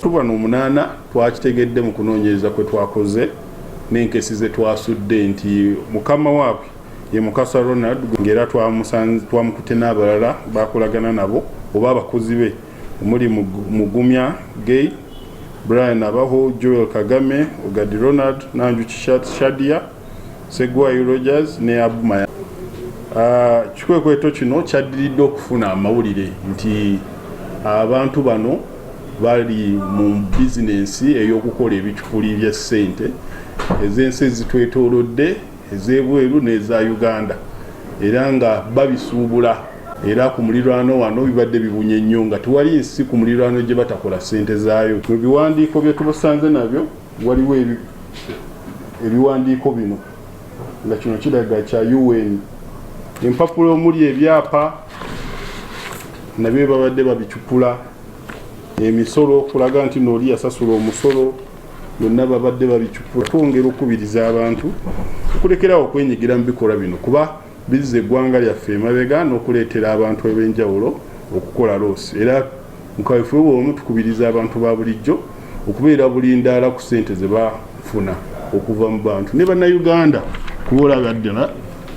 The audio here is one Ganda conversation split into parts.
Tubano omunaana twakitegedde mu kunoonyereza kwe twakoze n'enkesi ze twasudde nti mukama waabwe ye Mukasa Ronald, ng'era twamukutte n'abalala bakolagana nabo oba abakozi be omuli Mugumya Gay, Brian Abaho, Joel Kagame, Ogadi Ronald, Nanjuki Shadia, Segwayo Rogers ne Abu Maya. Kikwekweto kino kyaddiridde okufuna amawulire nti abantu bano bali mu bizinensi ey'okukola ebicupuli bya ssente ez'ensi ezitwetoolodde, ez'ebweru n'eza Uganda, era nga babisuubula. Era ku mulirwano wano bibadde bibunye nnyo nga tewali nsi ku mulirwano gye batakola ssente zaayo. Mu biwandiiko bye tubasanze nabyo waliwo ebiwandiiko bino nga kino kiraga kya UN, empapula omuli ebyapa nabyo babadde babicupula, emisolo okulaga nti nooli yasasula omusolo, byonna babadde babicupula. Twongera okukubiriza abantu okulekerawo okwenyigira mu bikolwa bino kuba bizza eggwanga lyaffe emabega n'okuleetera abantu ab'enjawulo okukola loosi. Era mu kaweefube omu tukubiriza abantu ba bulijjo okubeera bulindaala ku ssente ze bafuna okuva mu bantu ne Bannayuganda, kuba olaba ddala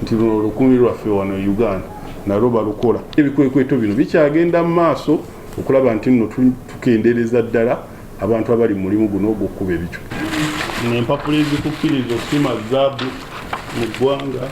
nti luno olukumi lwaffe wano e Uganda nalwo balukola. Ebikwekweto bino bikyagenda mu maaso okulaba nti nno tukendeereza ddala abantu abali mu mulimu guno ogw'okkuba ebicu. Empapula ezikukkiriza okusima zaabu mu ggwanga.